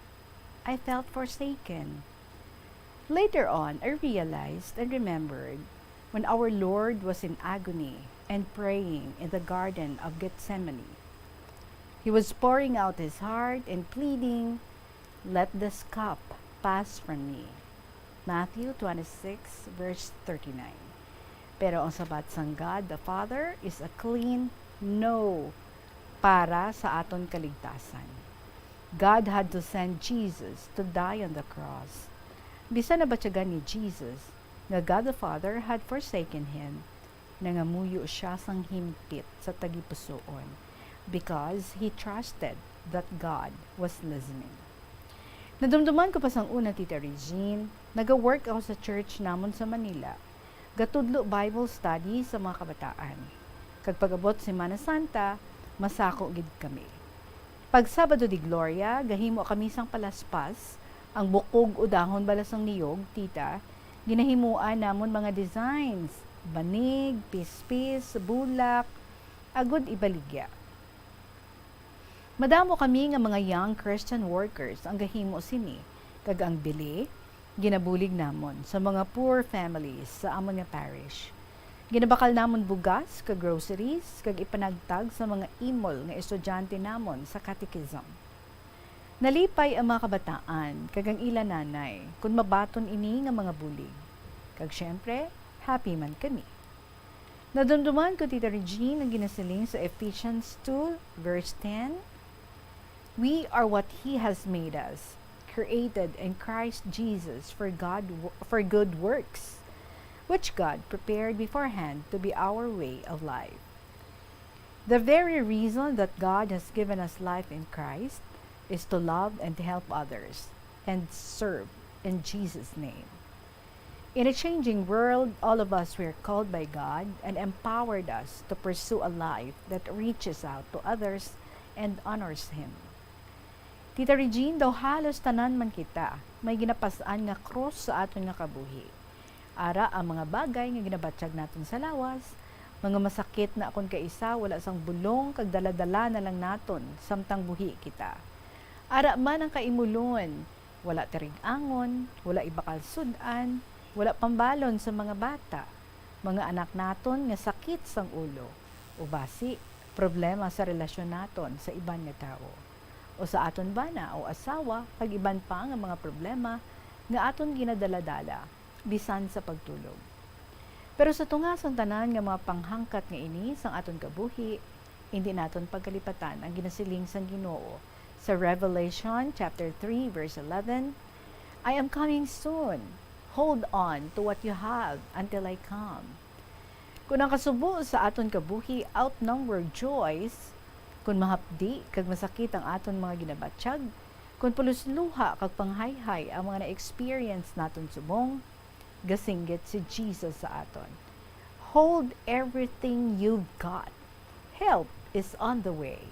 I felt forsaken. Later on, I realized and remembered when our Lord was in agony and praying in the Garden of Gethsemane. He was pouring out His heart and pleading, "Let this cup pass from me." Matthew twenty-six, verse thirty-nine. Pero ang sabat sang God the Father is a clean no para sa aton kaligtasan. God had to send Jesus to die on the cross. Bisan nabatyagan ni Jesus nga God the Father had forsaken Him, nangamuyo siya sang himpit sa tagipusoon, because he trusted that God was listening. Nadumduman ko pa sang una, Tita Regine, naga-work ako sa church namon sa Manila. Gatudlo Bible study sa mga kabataan. Kag pag-abot Semana Santa, masako gid kami. Pag Sabado de Gloria, gahimo kami sang palaspas, ang bukog o dahon bala sang niyog, tita, ginahimuan namon mga designs, banig, pispis, bulak, agud ibaligya. Madamo kami nga mga young Christian workers ang gahimo sini, kag ang bili ginabulig namon sa mga poor families sa amon nga parish. Ginabakal namon bugas kag groceries kag ipanagtag sa mga imol nga estudyante namon sa catechism. Nalipay ang mga kabataan kag ang ila nanay kon mabaton ini nga mga bulig. Kag siyempre, happy man kami. Nadumduman ko, Tita Regine, ang ginasiling sa Ephesians two, verse ten, "We are what He has made us, created in Christ Jesus for God, for good works, which God prepared beforehand to be our way of life." The very reason that God has given us life in Christ is to love and help others and serve in Jesus' name. In a changing world, all of us were called by God and empowered us to pursue a life that reaches out to others and honors Him. Tita Regine, daw halos tanan man kita may ginapas-an nga krus sa aton nga kabuhi. Ara ang mga bagay nga ginabatyag naton sa lawas, mga masakit na kon kaisa wala sang bulong kag dala-dala na lang naton samtang buhi kita. Ara man ang kaimulon, wala tirig-angon, wala ibakal sud-an, wala pambalon sa mga bata, mga anak naton nga sakit sang ulo, o basi problema sa relasyon naton sa iban nga tawo, o sa aton bana o asawa, kag iban pa nga mga problema nga aton ginadala-dala bisan sa pagtulog. Pero sa tunga sang tanan nga mga panghangkat nga ini sang aton kabuhi, indi naton pagkalipatan ang ginasiling sang Ginoo sa Revelation chapter three, verse eleven, "I am coming soon. Hold on to what you have until I come." Kon ang kasubo sa aton kabuhi outnumber joys, kon mahapdi kag masakit ang aton mga ginabatyag, kon pulos luha kag panghayhay ang mga na-experience naton subong, gasinggit si Jesus sa aton, "Hold everything you've got. Help is on the way."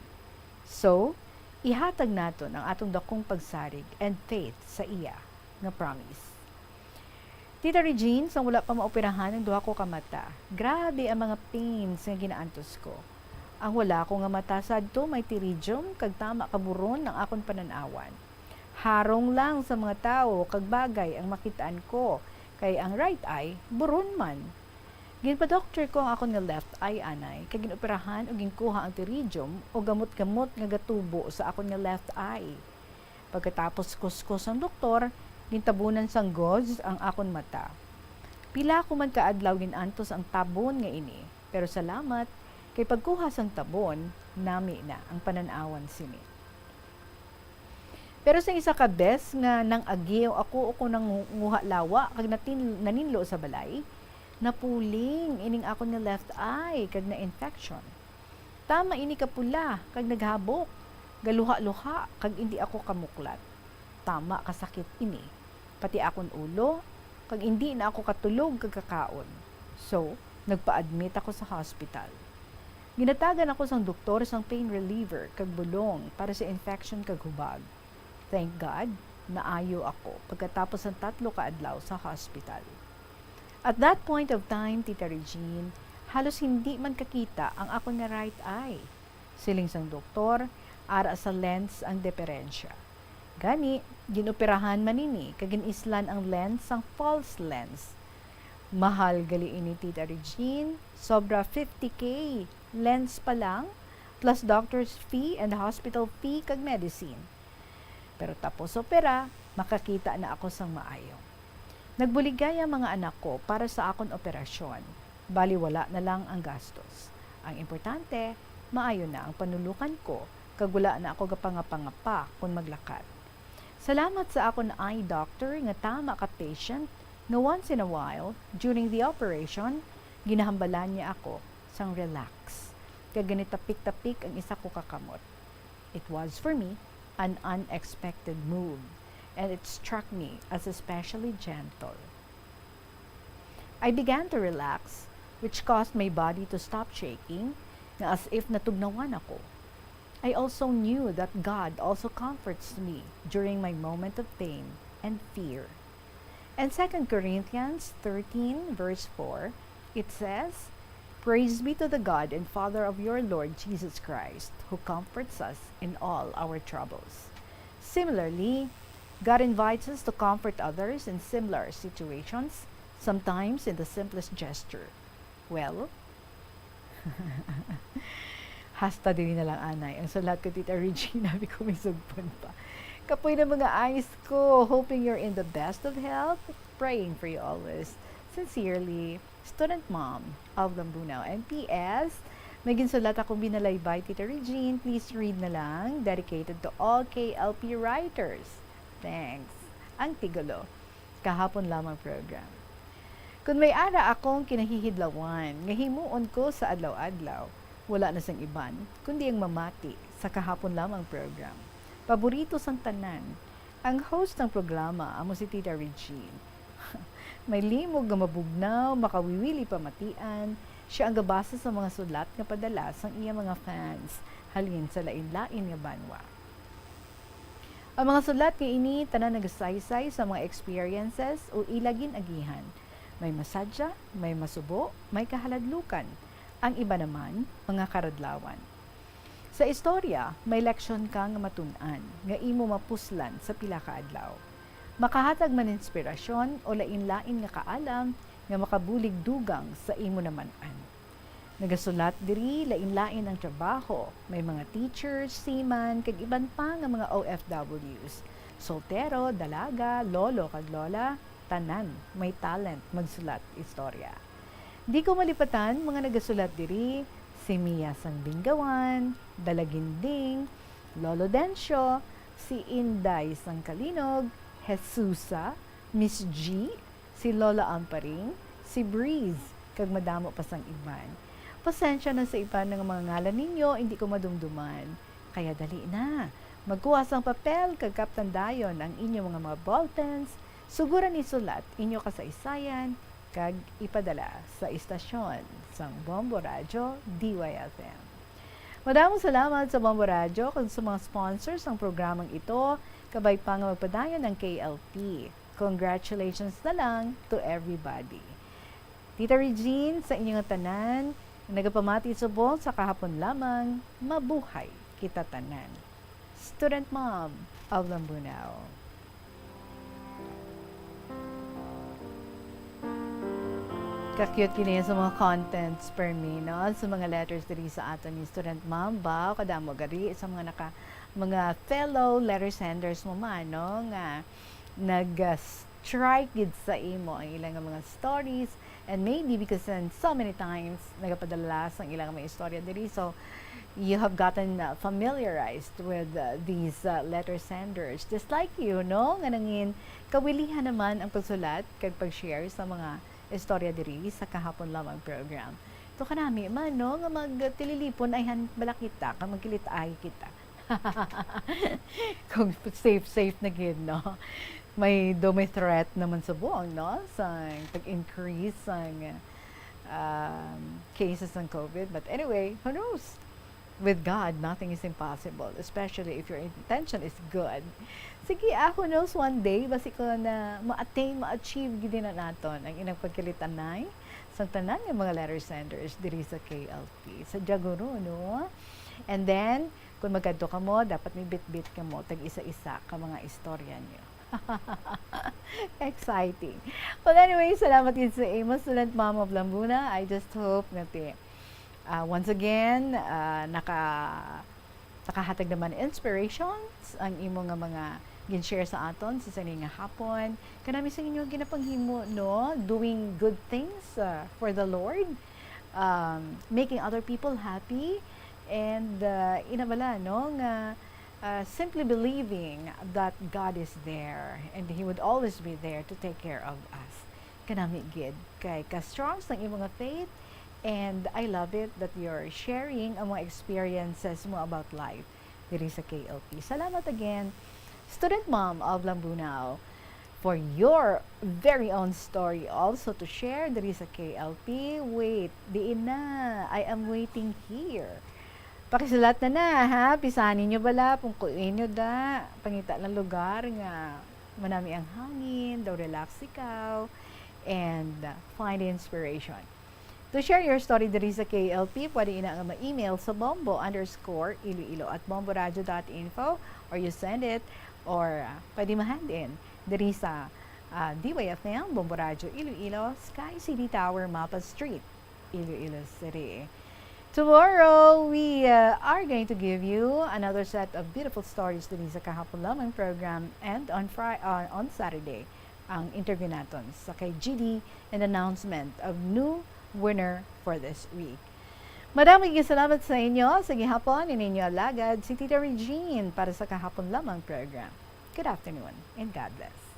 So, ihatag naton ang atong dakong pagsarig and faith sa iya nga promise. Tita Regine, sang wala pa maoperahan ang duha ko ka mata, grabe ang mga pains nga ginaantos ko. Ang wala ko nga mata sadto may pterygium kag tama ka buron ang akon panan-awan. Harong lang sa mga tawo kag bagay ang makit-an ko, kay ang right eye buron man. Ginpa-doctor ko ang akon nga left eye, anay, kag ginoperahan o ginkuha ang pterygium o gamot-gamot nga gatubo sa akon nga left eye. Pagkatapos kuskus ang doktor, gintabunan sang gauze ang akon mata. Pila ko man ka adlaw gin-antos ang tabon nga ini, pero salamat, kay pagkuha sang tabon, nami na ang panan-awan sini. Pero sa isa ka bes nga nang-agyo ako o ko nanguha lawa kag natin-, naninlo sa balay, napuling ining akon nga left eye kag na-infection. Tama ini ka pula kag naghabok, galuha-luha kag indi ako kamuklat. Tama ka sakit ini, pati akon ulo, kag indi na ako katulog kag kakaon. So, nagpa-admit ako sa hospital. Ginatagan ako sang doktor sang pain reliever kag bulong para sa infection kag hubag. Thank God, naayo ako pagkatapos sang tatlo ka adlaw sa hospital. At that point of time, Tita Regine, halos hindi man kakita ang akon nga right eye. Siling sang doktor, ara sa lens ang diferensya. Gani, ginoperahan man ini kag gin-islan ang lens sang false lens. Mahal gali ini, Tita Regine, sobra fifty K, lens pa lang, plus doctor's fee and hospital fee kag medicine. Pero tapos opera, makakita na ako sang maayo. Nagbuligay ang mga anak ko para sa akon operasyon, bali wala na lang ang gastos. Ang importante, maayo na ang panulukan ko, kag wala na ako gapangapa-ngapa kon maglakat. Salamat sa akon eye doctor nga tama ka patient nga once in a while, during the operation, ginahambalan niya ako sang relax, kag ginitapik-tapik ang isa ko ka kamot. It was, for me, an unexpected move, and it struck me as especially gentle. I began to relax, which caused my body to stop shaking, nga as if natugnawan ako. I also knew that God also comforts me during my moment of pain and fear. In Second Corinthians thirteen, verse four, it says, "Praise be to the God and Father of your Lord Jesus Christ, who comforts us in all our troubles." Similarly, God invites us to comfort others in similar situations, sometimes in the simplest gesture. Well, hasta diri na lang, anay ang sulat ko, Tita Regina, abi ko may sugpon pa. Kapoy na mga eyes ko, hoping you're in the best of health, praying for you always. Sincerely, Student Mom of Lambunao. And P S, may ginsulat akong binalaybay, Tita Regine. Please read na lang. Dedicated to all K L P writers. Thanks. Ang tigulo, kahapon lamang program. Kung may ara akong kinahihidlawan nga himuon ko sa adlaw-adlaw, wala na sang iban kundi ang mamati sa kahapon lamang program. Paborito sang tanan, ang host ng programa amo si Tita Regine. May limog nga mabugnaw, makawiwili pamatian, siya ang gabasa sa mga sulat nga padala sang iya mga fans halin sa lain-lain nga banwa. Ang mga sulat nga ini tanan nagasaysay sa mga experiences o ila gin-agihan. May masadya, may masubo, may kahaladlukan. Ang iba naman, mga karadlawan. Sa istorya, may leksyon ka nga matun-an nga imo mapuslan sa pila ka adlaw. Makahatag man inspirasyon o lain-lain nga kaalam nga makabulig dugang sa imo naman-an. Nagasulat diri, lain-lain ang trabaho. May mga teachers, seaman, kag iban pa nga mga O F Ws. Soltero, dalaga, lolo, kag lola, tanan may talent magsulat istorya. Di ko malipatan mga nagasulat diri, si Mia sang Binggawan, Dalaginding, Lolo Dencio, si Inday sang Kalinog, Jesusa, Miss G, si Lola Amparing, si Breeze, kag madamo pa sang iban. Pasensya na sa iban nga mga ngalan ninyo, hindi ko madumduman. Kaya dali na, magkuha sang papel kag kaptan dayon ang inyo mga, mga ballpens, suguran isulat inyo kasaysayan, kag ipadala sa istasyon sang Bombo Radyo, D Y F M. Madamong salamat sa Bombo Radyo kag sa mga sponsors sang programang ito, kabay pa nga magpadayon ang K L P. Congratulations na lang to everybody. Tita Regine, sa inyo nga tanan, nagapamati subong sa kahapon lamang, mabuhay kita tanan. Student Mom of Lambunao. Ka-cute gid niya sa mga contents, permi, no? Sa mga letters diri sa aton ni Student Mom ba, kadamo gari sa mga naka-, mga fellow letter senders mo man, no? Nga nag, uh, strike gid sa imo ang ilang mga stories, and maybe because, and so many times nagapadala sa ilang mga istorya diri, so you have gotten, uh, familiarized with, uh, these, uh, letter senders, just like you, no? Nga nangin kawilihan naman ang pagsulat kag pag-share sa mga istorya diri sa Kahapon Lamang program. Ito kanami man, no, nga magtililipon ay han bala kita, kag magkilit-ay kita. Kung safe, safe na gid, no? May do may threat naman sa buong, no? Sa pag-increase sang, um, cases ng COVID. But anyway, who knows? With God, nothing is impossible, especially if your intention is good. Sige, ah, who knows, one day, basi ko na ma-attain, ma-achieve gid na naton ang inang pagkalitanay sang tanan nga mga letter senders diri sa K L P. Sa Diaguro, no? And then, kung magkadto kamo, dapat may bitbit kamo, tag-isa-isa ka mga istorya niyo. Exciting. Well, anyway, salamat gid sa imo, Student Mom of Lambuna. I just hope nga ti, ah, once again, ah, naka-, nakahatag naman inspirations ang imo nga mga gin-share sa aton sa sini nga hapon. Kanami sa inyo ginapanghimo, no? Doing good things, ah, for the Lord, um, making other people happy, and, ah, ina bala, no, nga, ah, simply believing that God is there and He would always be there to take care of us. Kanami gid kay ka-strong sang imo nga faith, and I love it that you're sharing ang mga experiences mo about life diri sa K L P. Salamat again, Student Mom of Lambunao, for your very own story also to share diri sa K L P. Wait, diin na? I am waiting here. Pakisulat na na, ha? Pisahan ninyo bala, pungkuin nyo da. Pangita lang lugar nga manami ang hangin, daw relax ikaw, and, uh, find inspiration. To share your story diri sa K L P, pwede ina nga ma-email sa bombo underscore iloilo at bomboradio dot info, or you send it, or, uh, pwede ma-hand in diri sa, uh, D Y F M, Bombo Radio Iloilo, Sky City Tower, Mapa Street, Iloilo City. Tomorrow, we, uh, are going to give you another set of beautiful stories diri sa Kahapon Lamang program, and on Fri-, uh, on Saturday, ang interview naton sa kay G D and announcement of new winner for this week. Madamo nga salamat sa inyo. Sa gihapon, ini inyo alagad, si Tita Regine para sa Kahapon Lamang program. Good afternoon and God bless.